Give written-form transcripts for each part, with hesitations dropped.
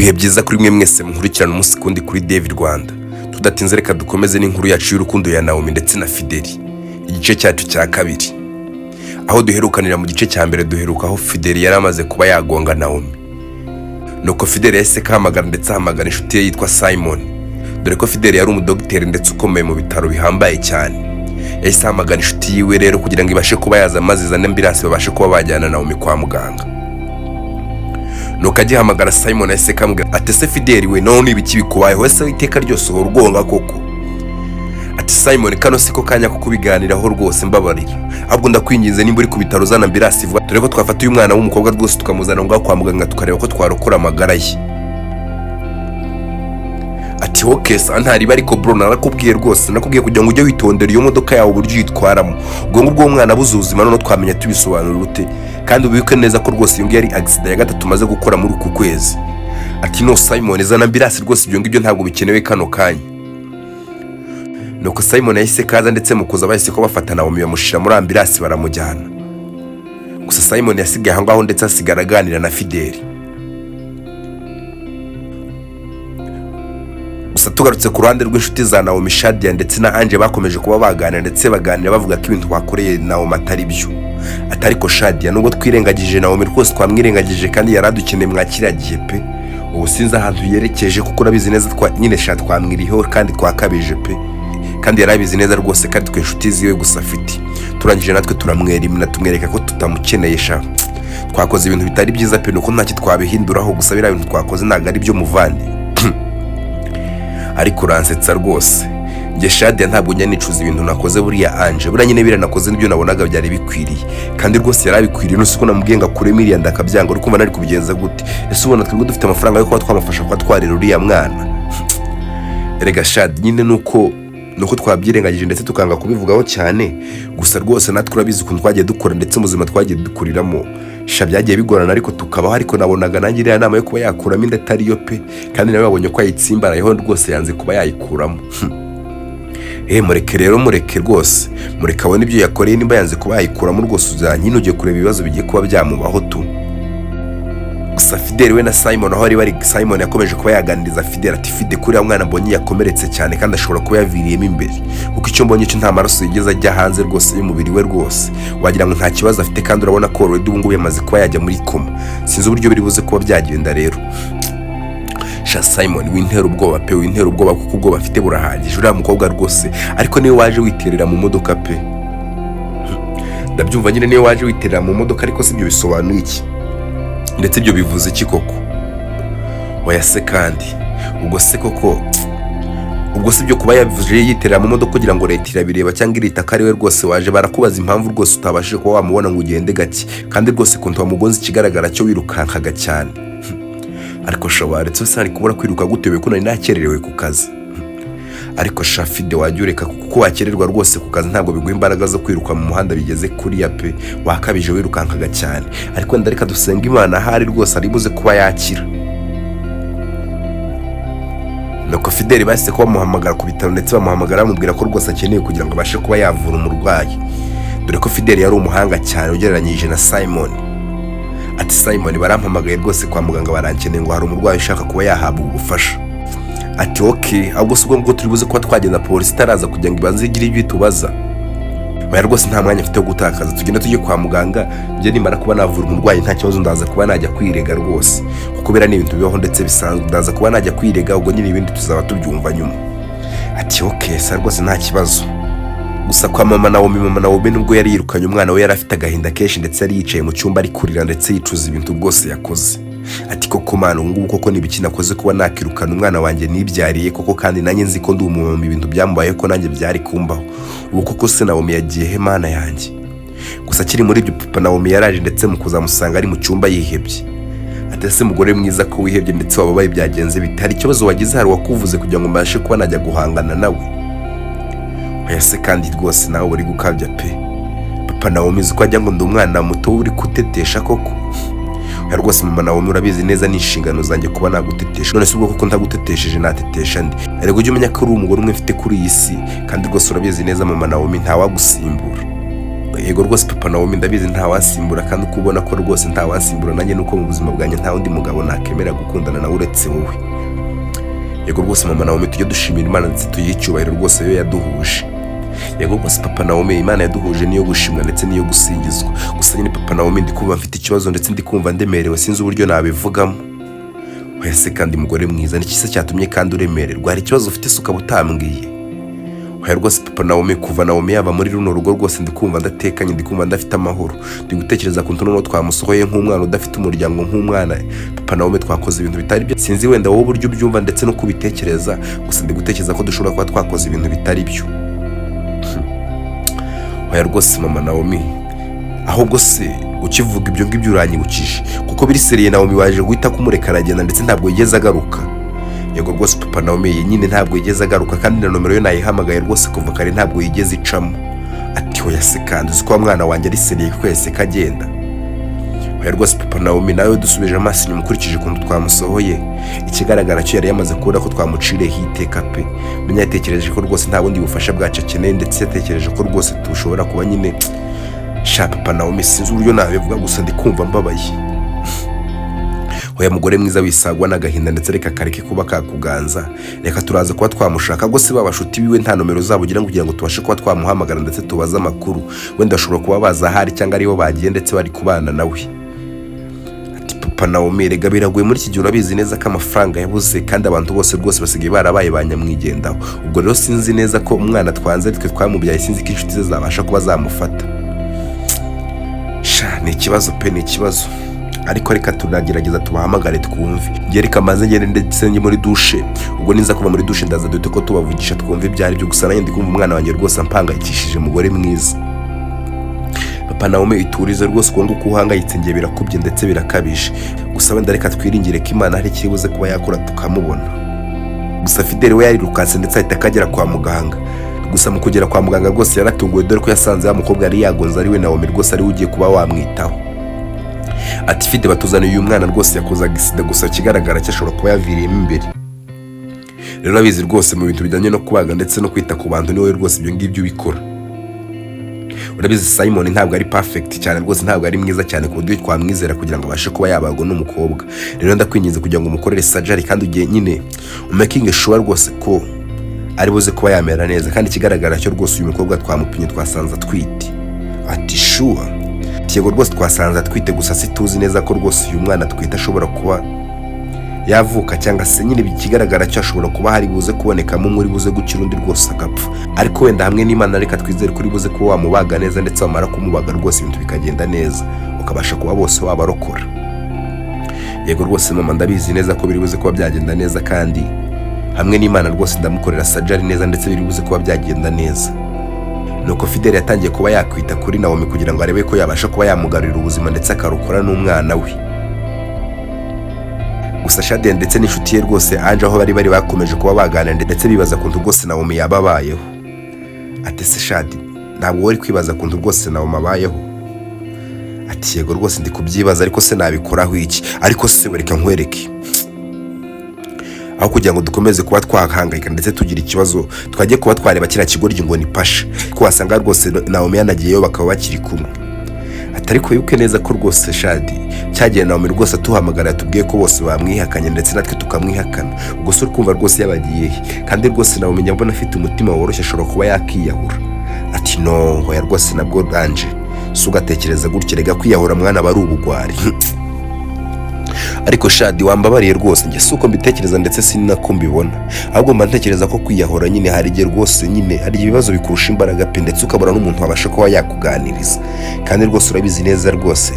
Ibihe byiza kuri mwe mwese mukurikirana umunsi kundi kuri David Rwanda. Tudatinze, reka dukomeze n'inkuru yacu y'urukundo ya Naomi ndetse na Fideli, igice cyacu cya kabiri. Aho duherukanira mu gice cya mbere, duheruka aho Fideli yari amaze kuba yagonga Naomi. Nuko Fideli yahise ahamagara ndetse ahamagara inshuti ye yitwa Simon, dore ko Fideli yari umudogiteri ndetse ukomeye mu bitaro bihambaye cyane. Yahise ahamagara inshuti yiwe rero kugira ngo ibashe kuba yaza, maze izane ambulance babashe kuba bajyana Naomi kwa muganga. Nuko agihamagara, Simon yahise akamubwira ati: "Ese Fideli we, none ibiki bikubayeho? Ese iteka ryose uhora ugonga koko?" Ati: "Simon, kano siko kanya ko kubiganiraho rwose, mbabarira. Ahubwo ndakwinginze, nimba uri ku bitaro uzana ambulance vuba, dore ko twafata uyu mwana w'umukobwa rwose tukamuzana ngaho kwa muganga, tukareba ko twarokora amagara ye." Ati: "Okay, sa ntariba, ariko bro, narakubwiye rwose, nakubwiye kugira ngo ujye witondera iyo modoka yawe uburyo uyitwaramo. Ubwo ngubwo uwo mwana abuze ubuzima, noneho twamenya tubisobanura ute? Kandi ubibuke neza ko rwose iyo ngiyo ari accident ya gatatu tumaze gukora muri uku kwezi." Ati: "No Simon, zana ambulance rwose, ibyo ngibyo ntabwo bikenewe kano kanya." Nuko Simon yahise kaza, ndetse mu kuza bahise ko bafata Naomi bamushyira muri ambulance baramujyana. Gusa Simon yasigaye aho ngaho ndetse asigara aganira na Fideli. Gusa tugarutse ku ruhande rw'inshuti za Naomi, Shadia ndetse na Ange, bakomeje kuba baganira ndetse baganira bavuga ko ibintu bakoreye Naomi atari byo. Atari ko Shadia, nubwo twirengagije Naomi rwose, twamwirengagije kandi yari adukeneye mwa kiriya gihe pe. Ubu sinzi ahantu yerekeje, kuko urabizi neza twa nyine sha twamwiriyeho kandi twakabije pe, kandi yari abizi neza rwose, kandi twe inshuti ziwe gusa afite. Turangije natwe turamwerimina, tumwereka ko tutamukeneye. Sha, twakoze ibintu bitari byiza pe, nuko ntacyo twabihinduraho. Gusa biriya bintu twakoze ntabwo ari byo muvandi. Ariko uransetsa rwose. Njye Shadia ntabwo njya nicuza ibintu nakoze. Buriya Anje, buriya nyine biriya nakoze nibyo nabonaga byari bikwiriye, kandi rwose yari abikwiriye. Nuse ko namubwiye ngo akuremo iriya nda akabyanga, uri kumva nari kubigenza gute? Ese ubona twebwe dufite amafaranga yo kuba twamufasha kuba twarera uriya mwana? Erega Shadi, nyine nuko twabyirengagije ndetse tukanga kubivugaho cyane. Gusa rwose natwe urabizi ukuntu twagiye dukora ndetse mu buzima twagiye dukuriramo, sha byagiye bigorana ariko tukabaho. Ariko nabonaga nanjye iriya nama yo kuba yakuramo inda atariyo pe, kandi nawe wabonye ko ayitsimbarayeho rwose, yanze kuba yayikuramo. Mureke rero, mureke rwose, mureke abone ibyo yakoreye. Nimba yanze kuba yayikuramo rwose, uzanyine ugiye kureba ibibazo bigiye kuba byamubaho tu. Gusa Fideli we na Simon aho bari bari, Simon yakomeje kuba yaganiriza Fideli ati: "Fide, kuriya mwana mbonye yakomeretse cyane kandi ashobora kuba yaviriyemo imbere, kuko icyo mbonye cyo nta maraso yigeze ajya hanze rwose y'umubiri we, rwose wagira ngo nta kibazo afite, kandi urabona ko already ubu ngubu yamaze kuba yajya muri koma. Sinzi uburyo biri buze kuba byagenda rero." "Sha Simon, wintera ubwoba pe, wintera ubwoba, kuko ubwoba afite burahagije. Uriya mukobwa rwose, ariko niwe waje witerera mu modoka pe." "Ndabyumva nyine, niwe waje witerera mu modoka, ariko si ibyo bisobanuye iki? Ndetse ibyo bivuze iki koko?" "Oya se kandi, ubwo se koko, ubwo si ibyo kuba yavuze yiterera mu modoka kugira ngo leta irabireba cyangwa irita ko ari we rwose waje? Barakubaza impamvu rwose utabashije kuba wamubona ngo ugende gake, kandi rwose ukuntu wamugonze ikigaragara cyo wirukankaga cyane." "Ariko sha, waretse se, kubura kwiruka gute ko nari nakererewe ku kazi?" "Ariko sha Fide, wajya ureka, kuko wakererwa rwose ku kazi ntabwo biguha imbaraga zo kwiruka mu muhanda bigeze kuriya pe. Wakabije, wirukankaga cyane. Ariko wenda reka dusenga Imana, ahari rwose ari buze kuba yakira." Nuko Fideli bahise ko bamuhamagara ku bitaro, ndetse bamuhamagara bamubwira ko rwose akeneye kugira ngo abashe kuba yavura umurwayi, dore ko Fideli yari umuhanga cyane ugereranyije na Simon. Ati: "Simon, barampamagaye rwose kwa muganga, barankeneye ngo hari umurwayi ushaka kuba yahabwa ubufasha." Ati: "Okay, ahubwo si ubwo ngubwo turi buze kuba twagenda polisi itaraza kugira ngo ibanze igire ibyo itubaza?" "Oya rwose, nta mwanya mfite wo gutakaza, tugende tujye kwa muganga. Njye nimara kuba navura umurwayi nta kibazo, ndaza kuba najya kwirega rwose, kuko biriya ni ibintu bibaho ndetse bisanzwe. Ndaza kuba najya kwirega, ubwo nyine ibindi tuzaba tubyumva nyuma." Ati: "Okay, sa rwose nta kibazo." Gusa kwa mama Nawomi, mama Nawomi nubwo yari yirukanye umwana we, yari afite agahinda kenshi, ndetse yari yicaye mu cyumba ari kurira ndetse yicuza ibintu rwose yakoze. Ati: "Koko Mana, ubu ngubu koko ni ibiki nakoze kuba nakirukana umwana wanjye nibyariye koko, kandi nanjye nzi ko ndi umumama, ibintu byamubayeho ko nanjye byari kumbaho? Ubu koko se Nawomi yagiye he, Mana yanjye?" Gusa akiri muri ibyo, papa Nawomi yaraje, ndetse mu kuzamusanga ari mu cyumba yihebye. Ati: "Ese mugore mwiza, ko wihebye ndetse wababaye, byagenze bite? Hari ikibazo wagize? Hari uwakuvuze kugira ngo mbashe kuba najya guhangana nawe?" "Oya se kandi, rwose nawe uri gukabya pe. Papa Nawomi, uzi ko ajya ngo ndi umwana muto uri kutetesha koko? Oya rwose mama Nawomi, urabizi neza ni inshingano zanjye kuba nagutetesha. None se ubwo koko ntagutetesheje natetesha ndi? Erega ujye umenya ko uri umugore umwe mfite kuri iyi si, kandi rwose urabizi neza mama Nawomi, ntawagusimbura." Yego rwose papa Nawomi, ndabizi ntawasimbura, kandi uko ubona ko rwose ntawasimbura nanjye nuko mu buzima bwanjye nta wundi mugabo nakemera gukundana nawe uretse wowe. Yego rwose mama Nawomi, tujye dushimira Imana ndetse tuyihe icyubahiro rwose yo yaduhuje. Yego rwose papa Nawomi, Imana yaduhuje niyo gushimwa ndetse niyo gusingizwa. Gusa nyine papa Nawomi, ndi kumva mfite ikibazo ndetse ndi kumva ndemerewe, sinzi uburyo nabivugamo. Oya se kandi mugore mwiza, ni se cyatumye kandi uremererwa? Hari ikibazo ufite se ukaba utambwiye? Oya rwose papa Nawomi, kuva Nawomi yava muri runo rugo rwose ndi kumva ndatekanye, ndi kumva ndafite amahoro. Ndi gutekereza ku noneho twamusohoye nk'umwana udafite umuryango, nk'umwana. Papa Nawomi, twakoze ibintu bitari byo. Sinzi wenda wowe uburyo ubyumva ndetse no kubitekereza, gusa ndi gutekereza ko dushobora kuba twakoze ibintu bitari byo. Oya rwose mama Nawomi, ahubwo se ukivuga ibyo ngibyo uranyibukije, kuko biri sérieux, Nawomi waje guhita kumureka aragenda ndetse ntabwo yigeze agaruka. Yego rwose papa Nawomi, nyine ntabwo yigeze agaruka, kandi na nomero ye nayihamagaye rwose kuva kare ntabwo yigeze icamo. Ati hoya se kandi, uzi ko wa mwana wanjye ari sérieux kuko yahise kagenda? Oya rwose papa Nawomi, nawe dusubije amaso inyuma ukurikije ukuntu twamusohoye, ikigaragara cyo yari yamaze kubona ko twamuciriyeho iteka pe. Menya yatekereje ko rwose nta bundi bufasha bwacu akeneye, ndetse yatekereje ko rwose tushobora kuba nyine. Sha papa Nawomi, sinzi uburyo nabivuga, gusa ndi kumva mbabaye. Oya mugore mwiza, wisagwa n'agahinda ndetse reka kareke kuba kakuganza. Reka turaza kuba twamushaka. Gusa ba bashuti biwe nta nomero zabo ugira kugira ngo tubashe kuba twamuhamagara ndetse tubaze amakuru? Wenda bashobora kuba baza ahari cyangwa ariho bagiye ndetse bari kubana nawe. Ati papa Nawomi, rega biragoye muri iki gihe, urabizi neza ko amafaranga yabuze kandi abantu bose rwose basigaye barabaye ba nyamwigendaho. Ubwo rero sinzi neza ko umwana twanze ari twe twamubyaye, sinzi ko inshuti ze zabasha kuba zamufata. Sha ni ikibazo pe, ni ikibazo, ariko reka tunagerageza tubahamagare twumve. Njye reka maze ngende ndetse njye muri douche, ubwo niza kuva muri douche ndaza duhite ko tubavugisha twumve ibyo ari byo. Gusa nanjye ndi kumva umwana wanjye rwose ampangayikishije. Mugore mwiza, papa Nawomi, iturize rwose, uko nguko uhangayitse ngiye birakubye ndetse birakabije. Gusa wenda reka twiringire ko Imana hari ikiri buze kuba yakora tukamubona. Gusa Fidele we yarirukanse ndetse ahita akagera kwa muganga. Gusa mu kugera kwa muganga rwose yaratunguwe, dore ko yasanze wa mukobwa yari yagonze ari we Nawomi rwose, ari we ugiye kuba wamwitaho. Ati Fide, batuzaniye uyu mwana rwose yakozaga isida, gusa ikigaragara cyo ashobora kuba yaviriyemo imbere. Rero urabizi rwose mu bintu bijyanye no kubaga ndetse no kwita ku bantu ni wowe rwose ibyo ngibyo ubikora. Urabizi Simon ntabwo ari perfect cyane rwose, ntabwo ari mwiza cyane ku buryo twamwizera kugira ngo abashe kuba yabagwa n'umukobwa. Rero ndakwinginze kugira ngo umukorere surgery kandi ugiye nyine umakinge sure rwose ko ari buze kuba yamera neza. Kandi ikigaragara cyo rwose uyu mukobwa twamupimye twasanze atwite. Ati sure? Yego rwose twasanze atwite, gusa situzi neza ko rwose uyu mwana atwite ashobora kuba yavuka cyangwa se nyine ikigaragara cyo ashobora kuba hari buze kubonekamo umwe uri buze gukira undi rwose agapfa. Ariko wenda hamwe n'Imana reka twizere ko uri buze kuba wamubaga neza, ndetse wamara kumubaga rwose ibintu bikagenda neza, ukabasha kuba bose wabarokora. Yego rwose mama, ndabizi neza ko biri buze kuba byagenda neza, kandi hamwe n'Imana rwose ndamukorera surgery neza ndetse biri buze kuba byagenda neza. Nuko Fidele yatangiye kuba yakwita kuri Nawomi kugira ngo arebe ko yabasha kuba yamugarurira ubuzima ndetse akarokora n'umwana we. Gusa Shadia ndetse n'inshuti ye rwose Anje, aho bari bari bakomeje kuba baganira ndetse bibaza kuntu rwose Nawomi yaba abayeho. Ati se Shadi, ntabwo wari kwibaza kuntu rwose Nawomi abayeho? Ati yego rwose ndi kubyibaza, ariko se nabikoraho iki? Ariko se reka nkwereke, aho kugira ngo dukomeze kuba twahangayika ndetse tugira ikibazo, twajye kuba twareba kiriya kigoryi ngo ni Pasha, ko wasanga rwose Nawomi yanagiyeyo bakaba bakiri kumwe. Ati ariko wibuke neza ko rwose Shadi cyagiye Nawomi rwose atuhamagara yatubwiye ko bose bamwihakanye ndetse natwe tukamwihakana. Ubwo se uri kumva rwose yabagiye he? Kandi rwose Nawomi njya mbona afite umutima woroshye, ashobora kuba yakiyahura. Ati no, hoya rwose nabwo Anje si ugatekereza gutya, rega kwiyahura mwana aba ari ubugwari. Ariko Shadi wambabariye rwose, njye si uko mbitekereza ndetse si nako mbibona, ahubwo mba ntekereza ko kwiyahura nyine hari igihe rwose nyine hari ibibazo bikurusha imbaraga pe, ndetse ukabura n'umuntu wabasha kuba yakuganiriza. Kandi rwose urabizi neza rwose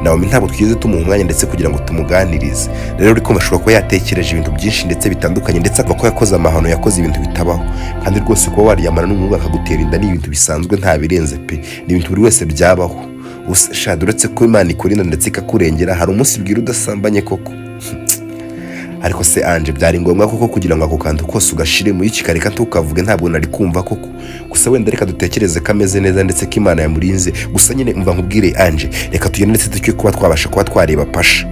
Nawomi ntabwo twigeze tumuha umwanya ndetse kugira ngo tumuganirize. Rero uri kumva ashobora kuba yatekereje ibintu byinshi ndetse bitandukanye, ndetse avuga ko yakoze amahano, yakoze ibintu bitabaho. Kandi rwose kuba waryamana n'umuhungu akagutera inda ni ibintu bisanzwe, nta birenze pe, ni ibintu buri wese byabaho. Shadi, uretse ko Imana ikurinda ndetse ikakurengera, hari umunsi bwira udasambanye koko? Ariko se Anje, byari ngombwa koko kugira ngo ako kantu kose ugashire muri kikareka ntukavuge? Ntabwo nari kumva koko. Gusa wenda reka dutekereze ko ameze neza ndetse ko Imana yamurinze. Gusa nyine umva nkubwire Anje, reka tugende ndetse tujye kuba twabasha kuba twareba Pasha.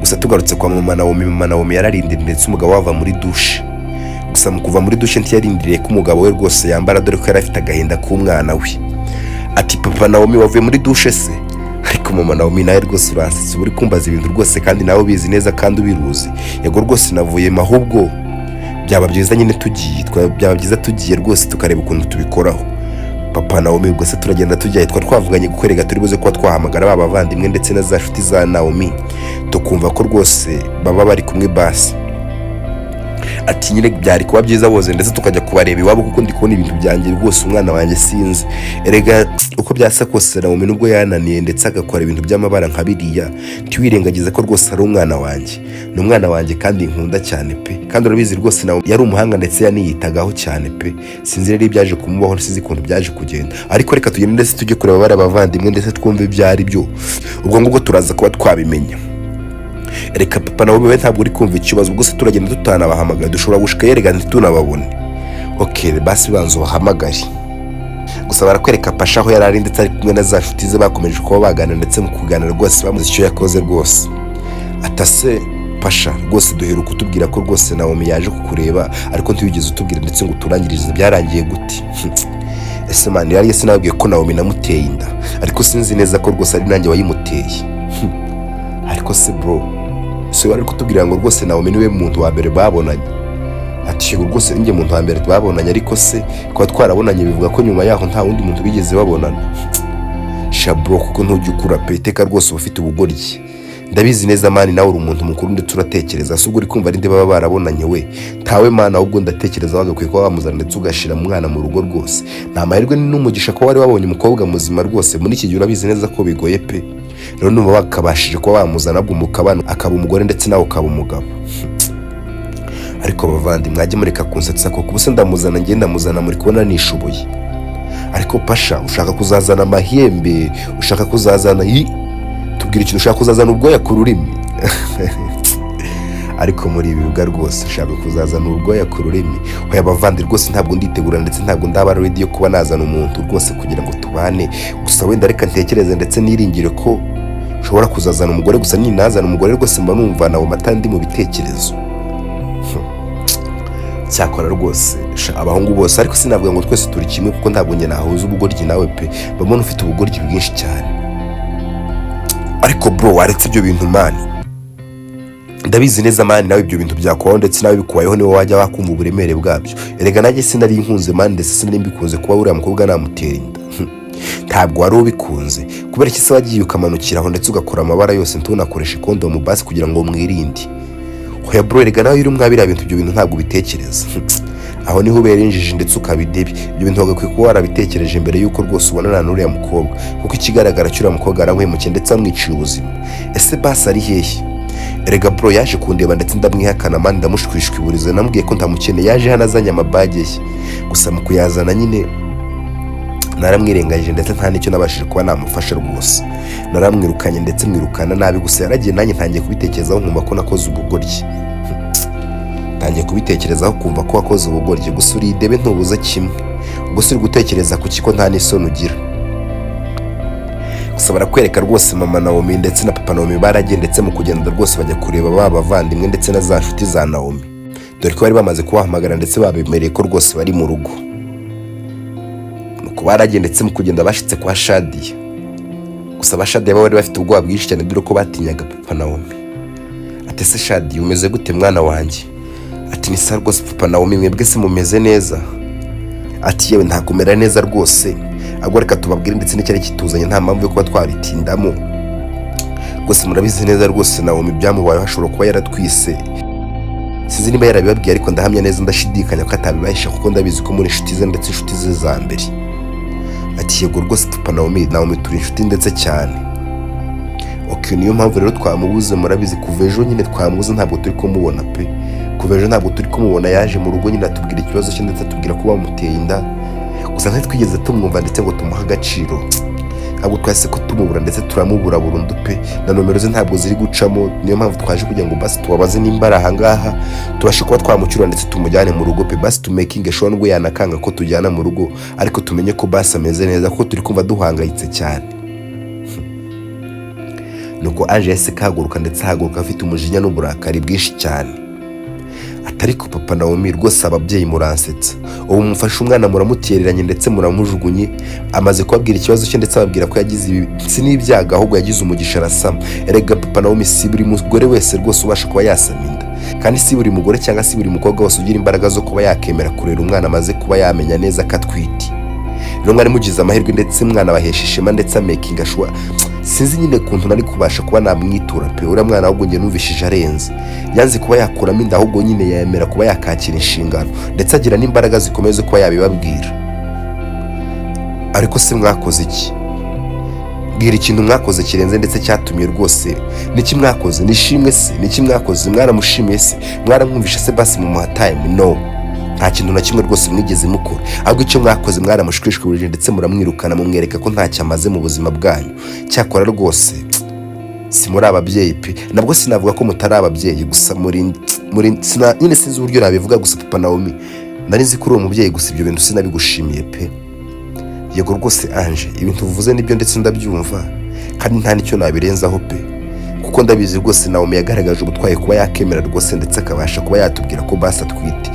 Gusa tugarutse kwa mama Nawomi, mama Nawomi yararindiriye ndetse umugabo wava muri douche. Gusa mu kuva muri douche ntiyarindiriye ko umugabo we rwose yambara, dore ko yari afite agahinda k'umwana we. Ati: "Papa Naomi, wavuye muri douche se?" Ariko mama Naomi, nawe rwose uransetse, uba uri kumbaza ibintu rwose kandi nawe ubizi neza kandi ubiruzi. Yego rwose navuyemo, ahubwo byaba byiza nyine tugiye, byaba byiza tugiye rwose tukareba ukuntu tubikoraho. Papa Naomi: "Ubwo se turagenda tujyayo? Twari twavuganye kukwereka turi buze kuba twahamagara ba bavandimwe ndetse na za nshuti za Naomi, tukumva ko rwose baba bari kumwe." Basi ati: "Nyine byari kuba byiza boze ndetse tukajya kubareba iwabo, kuko ndi kubona ibintu byanjye rwose, umwana wanjye sinzi. Erega uko byasa kose Naomi nubwo yananiye ndetse agakora ibintu by'amabara nka biriya, ntiwirengagize ko rwose ari umwana wanjye, ni umwana wanjye kandi nkunda cyane pe. Kandi urabizi rwose nawe yari umuhanga ndetse yaniyitagaho cyane pe. Sinzi rero ibyaje kumubaho, sinzi ukuntu byaje kugenda, ariko reka tugende ndetse tujye kureba bariya bavandimwe ndetse twumve ibyo ari byo, ubwo ngubwo turaza kuba twabimenya." Reka papa nawe, we ntabwo uri kumva ikibazo. Ubwo se turagenda tutanabahamagaye? Dushobora gushika yerega ntitunababone. OK, basi banza ubahamagare. Gusa barakwereka Pasha aho yari ari ndetse ari kumwe na za nshuti ze, bakomeje kuba baganira ndetse mu kuganira rwose bamuze icyo yakoze rwose. Atase Pasha, rwose duheruka kutubwira ko rwose Naomi yaje kukureba, ariko ntiwigeze utubwira ndetse ngo uturangirize byarangiye gute? Ese man, yari sinababwiye ko Naomi namuteye inda, ariko sinzi neza ko rwose ari nanjye wayimuteye. Ariko se bro, si wari kutubwira ngo rwose Naomi niwe muntu wa mbere babonanye? Ati: "Yego rwose ninjye muntu wa mbere twabonanye, ariko se kuba twarabonanye bivuga ko nyuma yaho nta wundi muntu bigeze babonana?" Sha bro, kuko ntujya ukura pe, iteka rwose uba ufite ubugoryi. Ndabizi neza man, nawe uri umuntu mukuru ndetse uratekereza. Si ubwo uri kumva ari nde baba barabonanye? We ntawe man, ahubwo ndatekereza wagakwiye kuba wamuzana ndetse ugashira umwana mu rugo rwose. Ni amahirwe ni n'umugisha ko wari wabonye umukobwa muzima rwose. Muri iki gihe urabizi neza ko bigoye pe. Rero numva bakabashije kuba wamuzana, ahubwo mukabana, akaba umugore ndetse nawe ukaba umugabo. Ariko bavandi, mwajye mureka kunsetsa koko. Ubu se ndamuzana, ngenda ndamuzana, muri kubona nishoboye? Ariko Pasha, ushaka kuzazana amahembe, ushaka kuzazana yi, tubwira ikintu ushaka kuzazana, ubwoya ku rurimi. Ariko muri ibi bibuga rwose ushaka kuzazana ubwoya ku rurimi. Oya bavandi, rwose ntabwo nditegura ndetse ntabwo ndaba ready yo kuba nazana umuntu rwose kugira ngo tubane. Gusa wenda reka ntekereze ndetse niringire ko ushobora kuzazana umugore. Gusa ninazana umugore rwose mba numva nawe mata ndi mu bitekerezo. Cyakora rwose sha, abahungu bose, ariko sinavuga ngo twese turi kimwe, kuko ntabwo njye nahuza ubugoryi nawe pe. Mbona ufite ubugoryi bwinshi cyane. Ariko bro, waretse ibyo bintu man? Ndabizi neza man, nawe ibyo bintu byakubaho ndetse nawe bikubayeho niwe wajya wakumva uburemere bwabyo. Erega nanjye sinari nkunze man, ndetse sinari mbikunze kuba uriya mukobwa namutera inda. Ntabwo wari ubikunze? Kubera iki se wagiye ukamanukiraho ndetse ugakora amabara yose, ntunakoreshe kondomu basi kugira ngo mwirinde? Oya bro, erega nawe uri mwa biriya bintu, ibyo bintu ntabwo ubitekereza. Aho niho ubera injiji ndetse ukaba idebi. Ibyo bintu wagakwiye kuba warabitekereje mbere y'uko rwose ubonana n'uriya mukobwa, kuko ikigaragara cy'uriya mukobwa aramuhemukiye ndetse amwiciye ubuzima. Ese basi ari hehe? Erega bro, yaje kundeba ndetse ndamwihakana man, ndamushwishwiburiza, namubwiye ko ntamukeneye. Yaje hano azanye amabage ye, gusa mu kuyazana nyine naramwirengagije ndetse nta n'icyo nabashije kuba namufasha rwose. Naramwirukanye ndetse mwirukana nabi. Gusa yaragiye, nanjye ntangiye kubitekerezaho nkumva ko nakoze ubugoryi. Ntangiye kubitekerezaho kumva ko wakoze ubugoryi. Gusa uri idebe, ntubuze kimwe. Gusa uri gutekereza ku kiko, nta n'isoni ugira. Gusa barakwereka rwose mama Naomi ndetse na papa Naomi baragiye, ndetse mu kugenda rwose bajya kureba ba bavandimwe ndetse na za nshuti za Naomi, dore ko bari bamaze kubahamagara ndetse babemereye ko rwose bari mu rugo. Nuko baragiye, ndetse mu kugenda bashitse kwa Shadiya. Gusa ba Shadiya bo bari bafite ubwoba bwinshi cyane, dore ko batinyaga papa Naomi. Ati: "Ese Shadiya, umeze gute mwana wanjye?" Ati: "Ni sawa rwose papa Naomi, mwebwe se mumeze neza?" Ati: "Yewe ntakumera neza rwose, ahubwo reka tubabwire ndetse n'icyari kituzanye, nta mpamvu yo kuba twabitindamo. Rwose murabizi neza rwose Naomi byamubayeho, ashobora kuba yaratwise. Sinzi niba yarabibabwiye, ariko ndahamya neza ndashidikanya ko atabibahisha, kuko ndabizi ko muri inshuti ze ndetse inshuti ze za mbere." Ati: "Yego rwose papa Naomi, Naomi turi inshuti ndetse cyane." OK, niyo mpamvu rero twamubuze. Murabizi kuva ejo nyine twamubuze, ntabwo turi kumubona pe. Kuva ejo ntabwo turi kumubona. Yaje mu rugo nyine atubwira ikibazo cye ndetse atubwira ko bamuteye inda, gusa ntitwigeze tumwumva ndetse ngo tumuhe agaciro. Ntabwo twahise ko tumubura ndetse turamubura burundu pe, na nomero ze ntabwo ziri gucamo. Niyo mpamvu twaje kugira ngo basi tubabaze nimba ari ahangaha, tubashe kuba twamucyura ndetse tumujyane mu rugo pe. Basi tumakinge sure, nubwo yanakanga ko tujyana mu rugo, ariko tumenye ko basi ameze neza, kuko turi kumva duhangayitse cyane. Nuko Ange yahise kahaguruka, ndetse ahaguruka afite umujinya n'uburakari bwinshi cyane. Atari ko papa Naomi, rwose ababyeyi muransetsa. Ubu mufashe umwana muramutereranye ndetse muramujugunye, amaze kubabwira ikibazo cye ndetse ababwira ko yagize ibi si n'ibyago, ahubwo yagize umugisha arasama. Erega papa Naomi, si buri mugore wese rwose ubasha kuba yasama inda, kandi si buri mugore cyangwa si buri mukobwa wese ugira imbaraga zo kuba yakemera kurera umwana amaze kuba yamenya neza ko atwite. Rero mwari mugize amahirwe ndetse mwana abahesha ishema ndetse amakinga sure. Sinzi nyine ukuntu nari kubasha kuba namwitura pe uriya mwana, ahubwo njye numvishije arenze. Yanze kuba yakuramo inda, ahubwo nyine yemera kuba yakakira inshingano ndetse agira n'imbaraga zikomeye zo kuba yabibabwira. Ariko se mwakoze iki? Bwira ikintu mwakoze kirenze ndetse cyatumye rwose. Niki mwakoze? Nishimwe se? Niki mwakoze? Mwaramushimiye se? Mwaramwumvishe se basi mumuha time? No, nta kintu na kimwe rwose mwigeze mukora. Ahubwo icyo mwakoze, mwaramushwishwurije ndetse muramwirukana, mumwereka ko ntacyo amaze mu buzima bwanyu. Cyakora rwose si muri ababyeyi pe. Nabwo sinavuga ko mutari ababyeyi, gusa muri nyine sinzi uburyo nabivuga. Gusa papa Naomi, nari nzi ko uri umubyeyi, gusa ibyo bintu sinabigushimiye pe. Yego rwose Ange, ibintu uvuze nibyo ndetse ndabyumva, kandi nta n'icyo nabirenzaho pe, kuko ndabizi rwose Naomi yagaragaje ubutwaye kuba yakemera rwose ndetse akabasha kuba yatubwira ko basi atwite,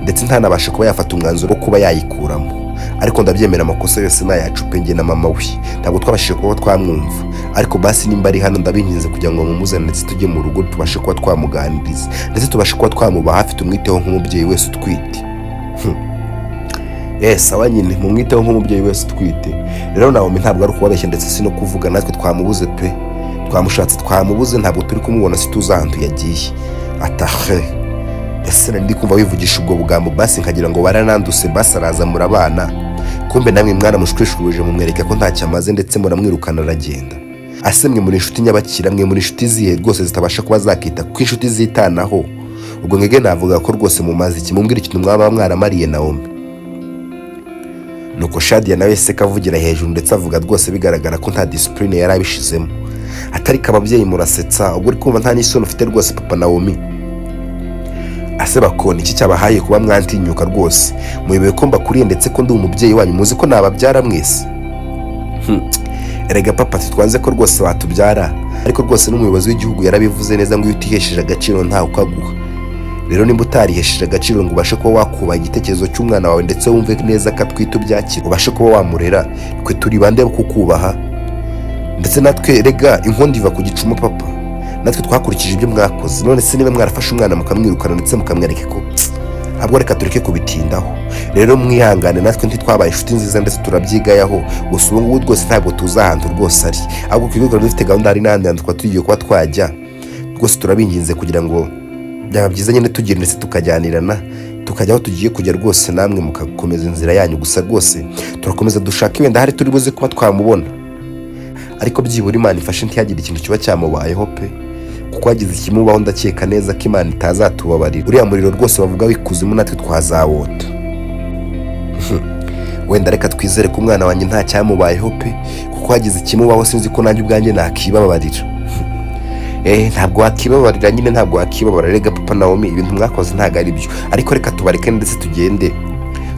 ndetse ntanabashe kuba yafata umwanzuro wo kuba yayikuramo. Ariko ndabyemera, amakosa yose ni ayacu pe. Njye na mama we ntabwo twabashije kuba twamwumva. Ariko basi nimba ari hano, ndabinginze kugira ngo mumuzane ndetse tujye mu rugo, tubashe kuba twamuganiriza ndetse tubashe kuba twamuba hafi, tumwiteho nk'umubyeyi wese utwite. Yes, sawa nyine, mumwiteho nk'umubyeyi wese utwite. Rero Naomi, ntabwo ari ukubabeshya ndetse si no kuvuga, natwe twamubuze pe. Twamushatse twamubuze, ntabwo turi kumubona, si tuzi ahantu yagiye. Atahe ese nari ndi kumva wivugisha ubwo bugambo, basi nkagira ngo barananduse, basi araza murabana. Kumbe namwe mwana mushwishwurije, mumwereka ko ntacyo amaze ndetse muramwirukana aragenda. Ase mwe muri inshuti nyabakira? Mwe muri inshuti zihe rwose zitabasha kuba zakita ku inshuti zitanaho? Ubwo mwebwe navuga ko rwose mumaze iki? Mumbwire ikintu mwaba mwaramariye Naomi. Nuko Shadia nawe se kavugira hejuru ndetse avuga rwose bigaragara ko nta discipline yari abishizemo. Atari ko ababyeyi murasetsa. Ubwo uri kumva nta n'isoni ufite rwose, papa Naomi? Ase bakona iki cyabahaye kuba mwantinyuka rwose? Muyobewe ko mbakuriye ndetse ko ndi umubyeyi wanyu? Muzi ko nababyara mwese? Erega papa, titwanze ko rwose watubyara, ariko rwose n'umuyobozi w'igihugu yarabivuze neza ngo iyo utihesheje agaciro ntawe ukaguha. Rero nimba utarihesheje agaciro ngo ubashe kuba wakubaha igitekerezo cy'umwana wawe ndetse wumve neza ko atwite, ubyakira, ubashe kuba wamurera, twe turi bande bo kukubaha? Ndetse natwe rega inkondo iva ku gicuma papa, natwe twakurikije ibyo mwakoze. None se niba mwarafashe umwana mukamwirukana ndetse mukamwereka ko, ahubwo reka tureke kubitindaho. Rero mwihangane, natwe ntitwabaye inshuti nziza ndetse turabyigayaho. Gusa ubu ngubu rwose ntabwo tuzi ahantu rwose ari, ahubwo twirirwa dufite gahunda, hari n'ahandi hantu twaba tugiye kuba twajya. Rwose turabinginze kugira ngo byaba byiza nyine tugira ndetse tukajyanirana, tukajya aho tugiye kujya rwose, namwe mugakomeza inzira yanyu. Gusa rwose turakomeza dushake, wenda hari turi buze kuba twamubona. Ariko byibura Imana ifashe ntihagire ikintu kiba cyamubayeho pe, kuko hagize ikimubaho ndakeka neza ko Imana itazatubabarira. Uriya muriro rwose bavuga w'ikuzimu natwe twazawota. Wenda reka twizere ko umwana wanjye nta cyamubayeho pe, kuko hagize ikimubaho sinzi ko nanjye ubwanjye nakibabarira. Ntabwo wakibabarira nyine, ntabwo wakibabarira. Rega papa Naomi, ibintu mwakoze ntabwo ari byo, ariko reka tubareke ndetse tugende.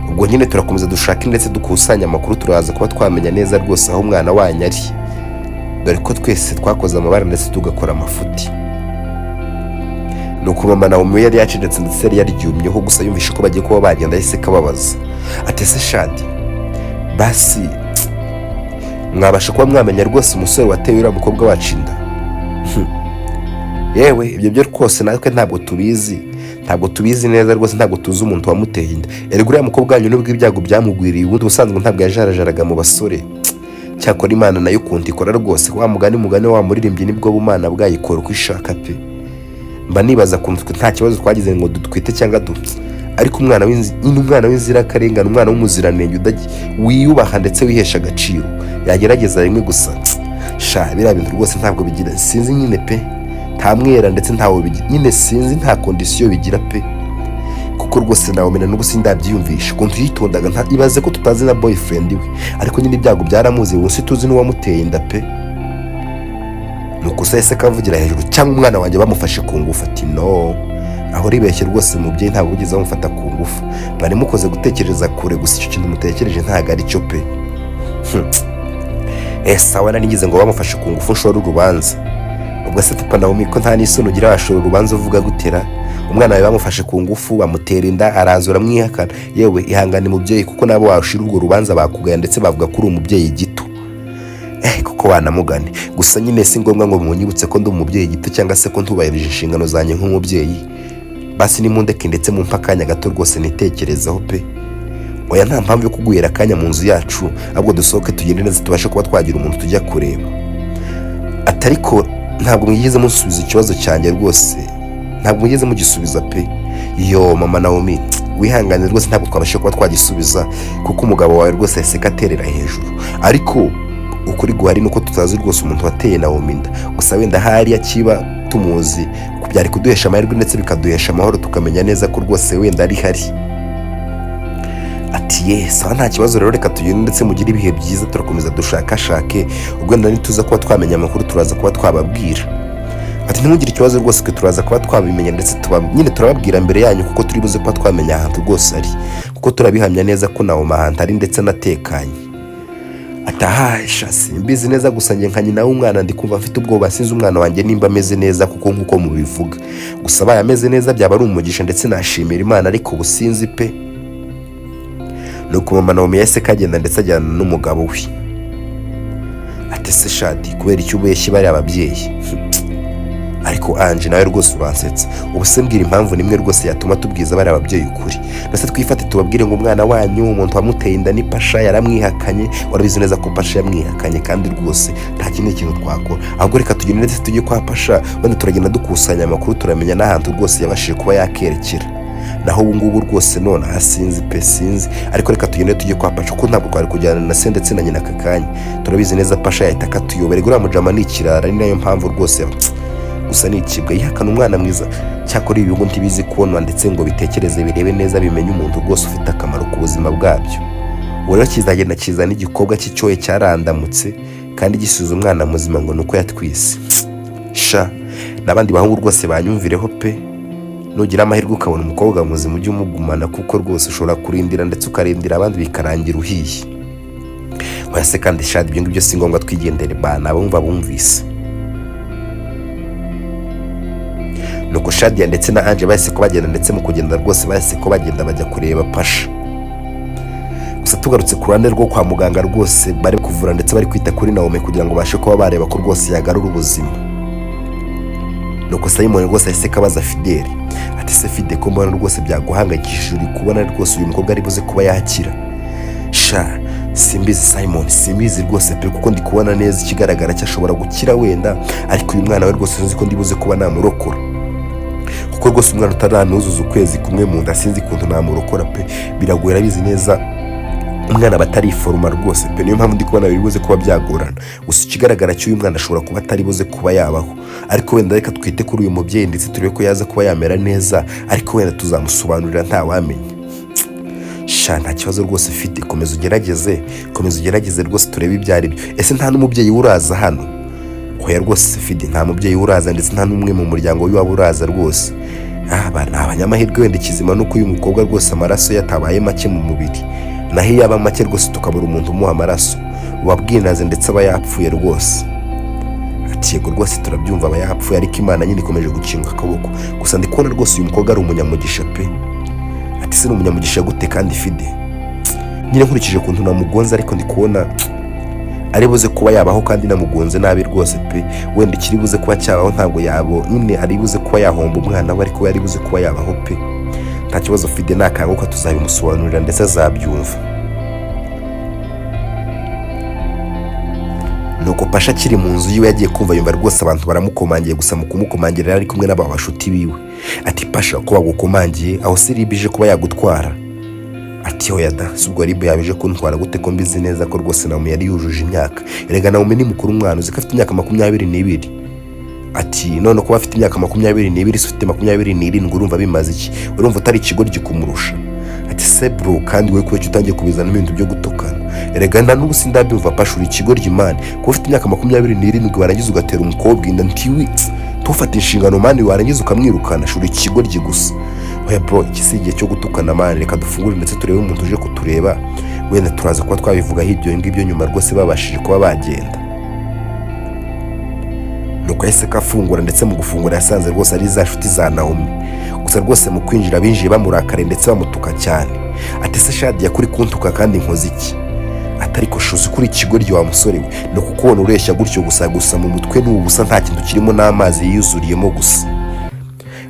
Ubwo nyine turakomeza dushake ndetse dukusanye amakuru, turaza kuba twamenya neza rwose aho umwana wanyu ari, dore ko twese twakoze amabara ndetse tugakora amafuti. Nuko mama Naomi we yari yacecetse ndetse yari yaryumyeho. Gusa yumvishe ko bagiye kuba bagenda, yahise kababaza ati: "Ese Shadi, basi mwabasha kuba mwamenya rwose umusore wateye uriya mukobwa wacu inda?" Yewe, ibyo byo rwose natwe ntabwo tubizi, ntabwo tubizi neza rwose, ntabwo tuzi umuntu wamuteye inda. Erega uriya mukobwa wanyu, nubwo ibyago byamugwiriye, ubundi ubusanzwe ntabwo yajarajaraga mu basore. Cyakora Imana nayo ukuntu ikora rwose, wa mugani wa muririmbyi, nibwo bumana bwayikora uko ishaka pe. Mba nibaza ukuntu twe nta kibazo twagize ngo dutwite cyangwa dupfe, ariko nyine umwana w'inzirakarengane, umwana w'umuziranenge wiyubaha ndetse wihesha agaciro, yagerageza rimwe gusa. Sha, biriya bintu rwose ntabwo bigira, sinzi nyine pe, nta mwera ndetse ntawe bigira nyine, sinzi, nta condition bigira pe, kuko rwose nawe n'ubu sindabyiyumvisha ukuntu yitondaga. Ibaze ko tutazi na boyfriend we, ariko nyine ibyago byaramuzi, ubu si tuzi n'uwamuteye inda pe. Nuko se yahise kavugira hejuru: "Cyangwa umwana wanjye bamufashe ku ngufu?" Ati: "No, aho ribeshye rwose mubyeyi, ntabwo wigeze bamufata ku ngufu. Bari mukoze gutekereza kure, gusa icyo kintu mutekereje ntabwo ari cyo pe." Sawa, nari ngize ngo bamufashe ku ngufu nshora urubanza. Ubwo se papa Naomi, ko nta n'isoni ugira, washora urubanza uvuga gutera? Umwana wawe bamufashe ku ngufu, bamutera inda, araza uramwihakana. Yewe, ihangane mubyeyi, kuko nabo washira urwo rubanza bakugaya, ndetse bavuga ko uri umubyeyi gito. Kuko wanamugane gusa nyine si ngombwa ngo munyibutse ko ndi umubyeyi gito cyangwa se ko ntubahirije inshingano zanjye nk'umubyeyi. Basi nimundeke ndetse mumpe akanya gato rwose nitekerezeho pe. Oya, nta mpamvu yo kuguhera akanya mu nzu yacu, ahubwo dusohoke tugende neza, tubashe kuba twagira umuntu tujya kureba. Ati ariko ntabwo mwigeze musubiza ikibazo cyanjye rwose, ntabwo mwigeze mugisubiza pe. Yo mama Naomi, wihangane rwose, ntabwo twabasha kuba twagisubiza kuko umugabo wawe rwose yahise aterera hejuru. Ariko ukuri guhari nuko tutazi rwose umuntu wateye Naomi inda. Gusa wenda ahari akiba tumuzi byari kuduhesha amahirwe ndetse bikaduhesha amahoro, tukamenya neza ko rwose wenda ari hari. Ati ye, sawa, nta kibazo rero, reka tugende ndetse mugire ibihe byiza, turakomeza dushakashake, ubwo wenda nituza kuba twamenya amakuru turaza kuba twababwira. Ati ntimugire ikibazo rwose, twe turaza kuba twabimenya ndetse nyine turababwira mbere yanyu, kuko turi buze kuba twamenya ahantu rwose ari, kuko turabihamya neza ko Naomi ahantu ari ndetse anatekanye. Atahasha simbizi neza, gusa njye nka nyina w'umwana ndi kumva mfite ubwoba, sinzi umwana wanjye nimba ameze neza, kuko nk'uko mubivuga gusa abaye ameze neza byaba ari umugisha ndetse nashimira Imana, ariko ubu sinzi pe. Nuko mama Naomi yahise kagenda ndetse ajyana n'umugabo we. Ati se Shadi, kubera icyo ubeshye bari ababyeyi? Ariko Ange nawe rwose uransetsa. Ubu se mbwira impamvu nimwe rwose yatuma tubwiza bari ababyeyi ukuri? Ndetse twifate tubabwire ngo umwana wanyu umuntu wamuteye inda ni Pasha, yaramwihakanye. Warabizi neza ko Pasha yamwihakanye, kandi rwose nta kindi kintu twakora, ahubwo reka tugende ndetse tujye kwa Pasha, wenda turagenda dukusanya amakuru, turamenya n'ahantu rwose yabashije kuba yakerekera. Naho ubu ngubu rwose nonaha sinzi pe, sinzi. Ariko reka tugende tujye kwa Pasha, kuko ntabwo twari kujyana na se ndetse na nyina aka kanya. Turabizi neza Pasha yahita akatuyobera. Uriya mujama ni ikirara, ni nayo mpamvu rwose gusa ni ikibwa yihakana umwana mwiza. Cyakora ibihugu ntibizi kubonwa ndetse ngo bitekereze birebe neza bimenye umuntu rwose ufite akamaro ku buzima bwabyo. Ubu rero kizagenda kizana igikobwa cy'icyohe cyarandamutse kandi gisubiza umwana muzima ngo ni uko yatwise. Sha, n'abandi bahungu rwose banyumvireho pe, nugira amahirwe ukabona umukobwa muzima ujye umugumana, kuko rwose ushobora kurindira ndetse ukarindira abandi bikarangira uhiye. Oya se kandi Shadi, ibyo ngibyo si ngombwa, twigendere bana, abumva bumvise. Nuko Shadia ndetse na Ange bahise ko bagenda, ndetse mu kugenda rwose bahise ko bagenda bajya kureba Pasha. Gusa tugarutse ku ruhande rwo kwa muganga rwose bari kuvura ndetse bari kwita kuri Naomi kugira ngo babashe kuba bareba ko rwose yagarura ubuzima. Nuko Simon rwose ahise kabaza Fideli ati se Fide, ko mbona rwose byaguhangayikishije, uri kubona rwose uyu mukobwa ari buze kuba yakira? Sha simbizi Simon, simbizi rwose pe, kuko ndi kubona neza ikigaragara cyo ashobora gukira wenda, ariko uyu mwana we rwose sinzi ko ndi buze kuba namurokora, kuko rwose umwana utaranuzuza ukwezi kumwe mu nda sinzi ukuntu namurokora pe, biragoye. Arabizi neza umwana aba atariforoma rwose pe, niyo mpamvu ndi kubona biri buze kuba byagorana. Gusa ikigaragara cy'uyu mwana ashobora kuba atari buze kuba yabaho, ariko wenda reka twite kuri uyu mubyeyi ndetse turebe ko yaza kuba yamera neza, ariko wenda tuzamusobanurira ntawamenya. Sha nta kibazo rwose ufite, komeza ugerageze, komeza ugerageze rwose turebe ibyo ari byo. Ese nta n'umubyeyi uraza hano? Hoya rwose Fide, nta mubyeyi uraza ndetse nta n'umwe mu muryango w'iwabo uraza rwose. Aba ni abanyamahirwe, wenda ikizima nuko uyu mukobwa rwose amaraso ye atabaye make mu mubiri, naho iyo aba make rwose tukabura umuntu umuha amaraso buba bwinaze ndetse aba yapfuye rwose. Ati yego rwose turabyumva aba yapfuye, ariko Imana nyine ikomeje gukinga akaboko. Gusa ndi kubona rwose uyu mukobwa ari umunyamugisha pe. Ati se ni umunyamugisha gute kandi Fide? Nyine nkurikije ukuntu namugonze, ariko ndi kubona ari buze kuba yabaho kandi namugonze nabi rwose pe. Wenda ikiri buze kuba cyabaho ntabwo yabo nyine ari buze kuba yahomba umwana we, ariko ari buze kuba yabaho pe. Nta kibazo Fide, nakanguka tuzabimusobanurira ndetse azabyumva. Nuko Pasha akiri mu nzu yiwe yagiye kumva yumva rwose abantu baramukomangiye, gusa mu kumukomangira yari ari kumwe n'aba bashuti biwe. Ati Pasha, ko bagukomangiye aho si RIB ije kuba yagutwara? Ati hoya da, si ubwo RIB yabije kuntwara gute ko mbizi neza ko rwose Naomi yari yujuje imyaka. Erega Naomi ni mukuru, umwana uzi ko afite imyaka 22. Ati none kuba afite imyaka 22 se ufite 27 urumva bimaze iki? Urumva utari ikigoryi kumurusha? Ati se bro, kandi wowe kubera utangiye kubizana ibintu byo gutukana? Erega nta n'ubu sindabyumva Pasha, uri ikigoryi man, kuba ufite imyaka 27 warangiza ugatera umukobwa inda, ntiwi tufate inshingano man, warangiza ukamwirukana, shuri ikigoryi gusa. Oya bro, iki si igihe cyo gutukana man, reka dufungure ndetse turebe umuntu uje kutureba, wenda turaza kuba twabivugaho ibyo ngibyo nyuma rwose babashije kuba bagenda. Nuko yahise ko afungura, ndetse mu gufungura yasanze rwose ari za nshuti za Naomi. Gusa rwose mu kwinjira binjiye bamurakare ndetse bamutuka cyane. Ati: "Se Shadiya, kuri kuntuka kandi nkoze iki?" Ati: "Ariko shuzi kuri ikigoryi wa musore we, ni ukukubona ureshya gutyo gusa gusa mu mutwe ni ubusa, nta kintu kirimo n'amazi yiyuzuriyemo gusa."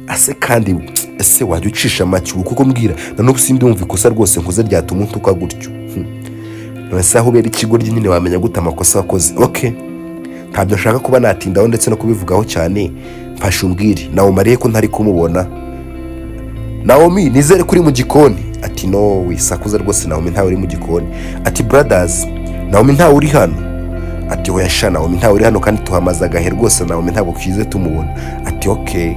Ase kandi ese wajya ucisha make ubu kuko mbwira na n'ubu sindumva ikosa rwose nkoze ryatuma untuka gutyo. None se aho ubera ikigoryi nyine wamenya gute amakosa wakoze? Okay, ntabyo nshaka kuba natindaho ndetse no kubivugaho cyane. Mfashe umbwire nawe mariye ko ntari kumubona. Naomi, nizere ko uri mu gikoni. Ati: "No, wisakuza rwose, Naomi ntawe uri mu gikoni." Ati: "Brothers, Naomi ntawe uri hano?" Ati: "Oya sha, Naomi ntawe uri hano kandi tuhamaze agahe rwose, Naomi ntabwo twize tumubona." Ati: "Okay,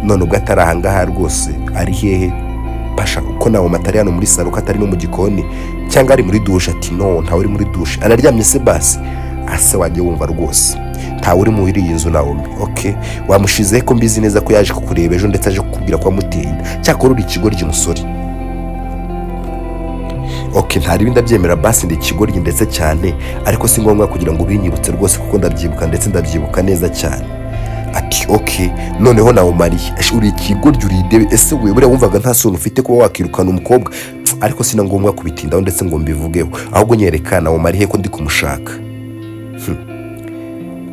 none ubwo atari ahangaha rwose ari hehe? Pasha, uko Naomi atari hano muri salo, ko atari no mu gikoni, cyangwa ari muri douche?" Ati: "No, ntawe uri muri douche." "Araryamye se basi?" Ase wajya wumva rwose, ntawe uri muri iyi nzu Naomi. Okay, wamushize ko mbizi neza ko yaje kukureba ejo ndetse aje kukubwira ko wamuteye inda? Cyakora uri ikigoryi musore. Okay, ntari ndabyemera basi, ndi ikigoryi ndetse cyane, ariko si ngombwa kugira ngo ubinyibutse rwose kuko ndabyibuka ndetse ndabyibuka neza cyane. Ati: "Okay, noneho nawe Mariya uri ikigoryi, uri idebe. Ese we buriya wumvaga nta soni ufite kuba wakirukana umukobwa? Ariko si na ngombwa kubitindaho ndetse ngo mbivugeho, ahubwo nyereka nawe Mariya ko ndi kumushaka."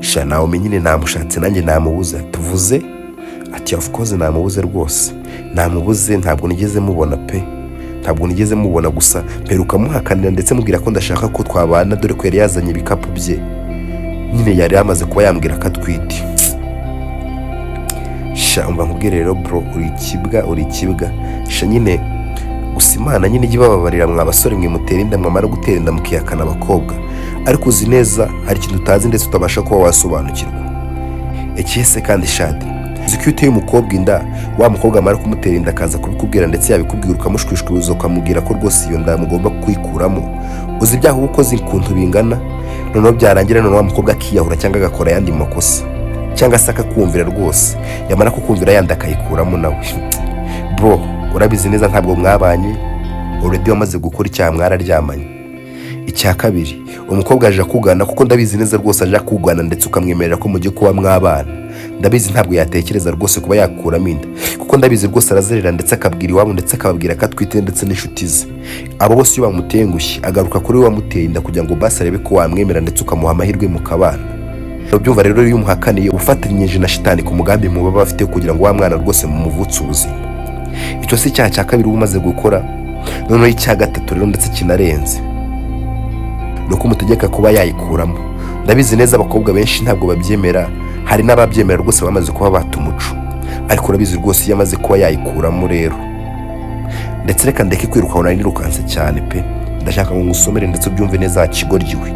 Sha Naomi nyine namushatse nanjye namubuze. Tuvuze ati: "Of course namubuze rwose, namubuze, ntabwo nigeze mubona pe, ntabwo nigeze mubona. Gusa mperuka muhakanira ndetse mubwira ko ndashaka ko twabana, dore ko yari yazanye ibikapu bye nyine, yari yamaze kuba yambwira ko atwite." Sha umva nkubwire rero bro, uri ikibwa, uri ikibwa sha nyine. Gusa Imana nyine ijya ibababarira mwa basore mwe mutera inda, mwamara gutera inda mukihakana abakobwa. Ariko uzi neza hari ikintu utazi ndetse utabasha kuba wasobanukirwa. Ikihe se kandi Shadi? Uzi ko iyo uteye umukobwa inda, wa mukobwa amara kumutera inda akaza kubikubwira, ndetse yabikubwira ukamushwishwiza ukamubwira ko rwose iyo nda mugomba kuyikuramo, uzi ibyaha uba ukoze ukuntu bingana? Noneho byarangira noneho wa mukobwa akiyahura cyangwa agakora ayandi makosa cyangwa se akakumvira rwose, yamara kukumvira yandi akayikuramo nawe. Bro, urabizi neza ntabwo mwabanye, already wamaze gukora icyaha, mwararyamanye. Icya kabiri, umukobwa aje akugana, kuko ndabizi neza rwose aje akugana ndetse ukamwemerera ko mugiye kuba mwabana. Ndabizi ntabwo yatekereza rwose kuba yakuramo inda, kuko ndabizi rwose arazerera ndetse akabwira iwabo ndetse akababwira ko atwite ndetse n'inshuti ze. Abo bose iyo bamutengushye agaruka kuri we wamuteye inda kugira ngo basi arebe ko wamwemera ndetse ukamuha amahirwe mukabana. Urabyumva rero, iyo umuhakaniye ufatanyije na shitani ku mugambi muba bafite kugira ngo wa mwana rwose mumuvutse ubuzima. Icyo si icyaha cya kabiri uba umaze gukora? Noneho icya gatatu rero ndetse kinarenze ni uko umutegeka kuba yayikuramo. Ndabizi neza abakobwa benshi ntabwo babyemera, hari n'ababyemera rwose bamaze kuba bata umuco, ariko urabizi rwose iyo amaze kuba yayikuramo rero. Ndetse reka ndeke kwiruka aho nari nirukanse cyane pe, ndashaka ngo ngusomere ndetse ubyumve neza kigoryi we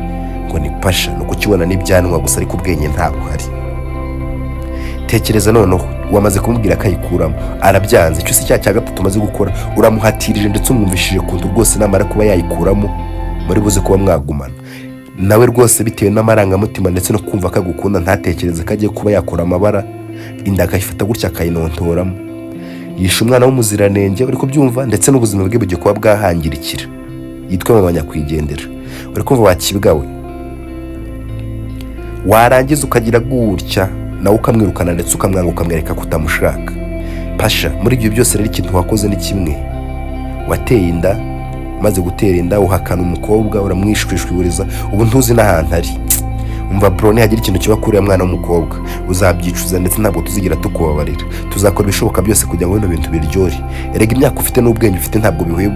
ngo ni Pasha. Ni ukukibona n'ibyanwa gusa ariko ubwenge ntabwo hari. Tekereza noneho wamaze kumubwira ko ayikuramo arabyanze. Icyo si cya cya gatatu umaze gukora? Uramuhatirije ndetse umwumvishije ukuntu rwose namara kuba yayikuramo muri buze kuba mwagumana nawe rwose, bitewe n'amarangamutima ndetse no kumva ko agukunda, ntatekereze ko agiye kuba yakora amabara, inda akayifata gutya akayinontoramo. Yishe umwana w'umuziranenge, uri kubyumva? Ndetse n'ubuzima bwe bugiye kuba bwahangirikira, yitwe mama nyakwigendera. Uri kumva wakibwa we? Warangiza ukagira gutya nawe ukamwirukana ndetse ukamwanga ukamwereka ko utamushaka. Pasha, muri ibyo byose rero ikintu wakoze ni kimwe: wateye inda, umaze gutera inda uhakana umukobwa, uramwishwishwiburiza, ubu ntuzi n'ahantu ari. Umva bro, nihagira ikintu kiba kuri uriya mwana w'umukobwa uzabyicuza ndetse ntabwo tuzigira tukubabarira. Tuzakora ibishoboka byose kugira ngo bino bintu biryore. Erega imyaka ufite n'ubwenge ufite ntabwo bihuye,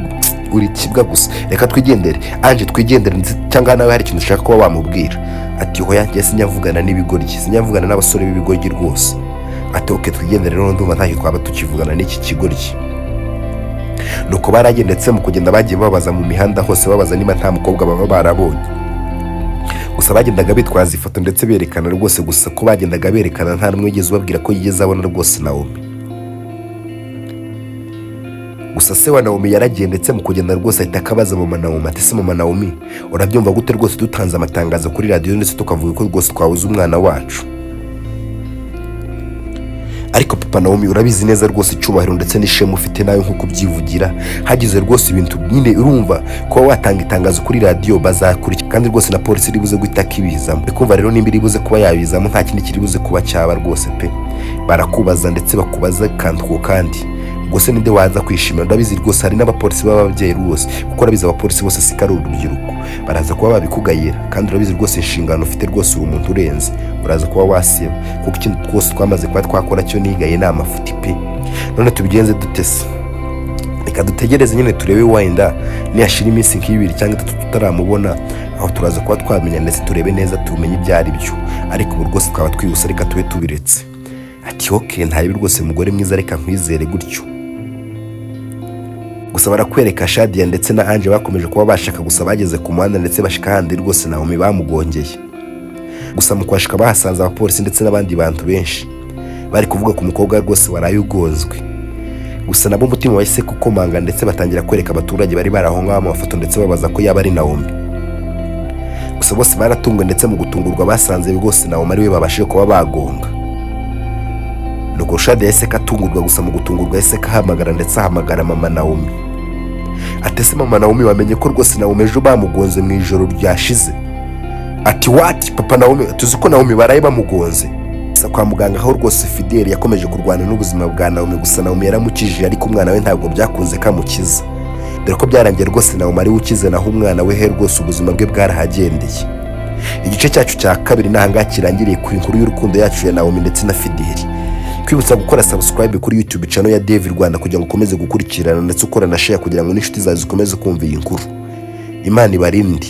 uri kibwa gusa. Reka twigendere Anje, twigendere ndetse cyangwa nawe hari ikintu ushaka kuba wamubwira? Ati: "Hoya, njye sinyavugana n'ibigoryi, sinyavugana n'abasore b'ibigoryi rwose." Ati: "Okay, twigendere rero, ndumva ntacyo twaba tukivugana n'iki kigoryi." Nuko baragiye, ndetse mu kugenda bagiye babaza mu mihanda hose, babaza niba nta mukobwa baba barabonye. Gusa bagendaga bitwaza ifoto ndetse berekana rwose, gusa ko bagendaga berekana nta n'umwe wigeze ubabwira ko yigeze abona rwose Naomi. Gusa se wa Naomi yaragiye, ndetse mu kugenda rwose ahita akabaza mama Naomi ati: "Se mama Naomi, urabyumva gute rwose dutanze amatangazo kuri radiyo ndetse tukavuga ko rwose twabuze umwana wacu?" Ariko rwose mama Naomi yaramurebye ariko aravuga ati: "Sha Ariko papa Naomi, urabizi neza rwose icyubahiro ndetse n'ishema ufite nawe nk'uko ubyivugira, hagize rwose ibintu nyine, urumva kuba watanga itangazo kuri radiyo bazakurikira, kandi rwose na polisi iri buze guhita kibizamo. Kumva rero nimba iri buze kuba yabizamo, nta kindi kiri buze kuba cyaba rwose pe. Barakubaza ndetse bakubaza akantu ku kandi. Ubwo se ninde waza kwishimira? Ndabizi rwose hari n'abapolisi b'ababyeyi rwose, kuko urabizi abapolisi bose si ko ari urubyiruko, baraza kuba babikugayira. Kandi urabizi rwose inshingano ufite, rwose uri umuntu urenze, uraza kuba wasiba, kuko ikintu twose twamaze kuba twakora cyo nigaye ni amafuti pe. None tubigenze dute se? Reka dutegereze nyine turebe, wenda niyashira iminsi nk'2 cyangwa 3 tutaramubona, aho turaza kuba twamenya ndetse turebe neza, tumenye ibyo ari byo. Ariko ubu rwose twaba twihuse, reka tube tubiretse. Ati: "Okay, ntabibi rwose mugore mwiza, reka nkwizere gutyo." Gusa barakwereka Shadia ndetse na Ange bakomeje kuba bashaka, gusa bageze ku muhanda ndetse bashika ahandi rwose Naomi bamugongeye. Gusa mu kuhashika bahasanze abapolisi ndetse n'abandi bantu benshi bari kuvuga ku mukobwa rwose waraye ugonzwe. Gusa nabo umutima wahise kukomanga, ndetse batangira kwereka abaturage bari bari aho ngaho amafoto, ndetse babaza ko yaba ari Naomi. Gusa bose baratunguwe, ndetse mu gutungurwa basanze rwose Naomi ari we babashije kuba bagonga. Nuko Shadia yahise katungurwa, gusa mu gutungurwa yahise kahamagara, ndetse ahamagara mama Naomi. Ati: "Ese mama Naomi, wamenye ko rwose Naomi ejo bamugonze mu ijoro ryashize?" Ati: "What, papa Naomi?" Tuzi ko Naomi baraye bamugonze. Gusa kwa muganga aho rwose Fideli yakomeje kurwana n'ubuzima bwa Naomi, gusa Naomi yaramukijije, ariko umwana we ntabwo byakunze kamukiza, dore ko byarangiye rwose Naomi ari we ukize, naho umwana we he rwose ubuzima bwe bwarahagendeye. Igice cyacu cya kabiri ni ahangaha kirangiriye ku inkuru y'urukundo yacu ya Naomi ndetse na Fideli. Kwibutsa gukora subscribe kuri YouTube channel ya Dave Rwanda kugira ngo ukomeze gukurikirana, ndetse ukora na share kugira ngo n'inshuti zawe zikomeze kumva iyi nkuru. Imana ibarinde.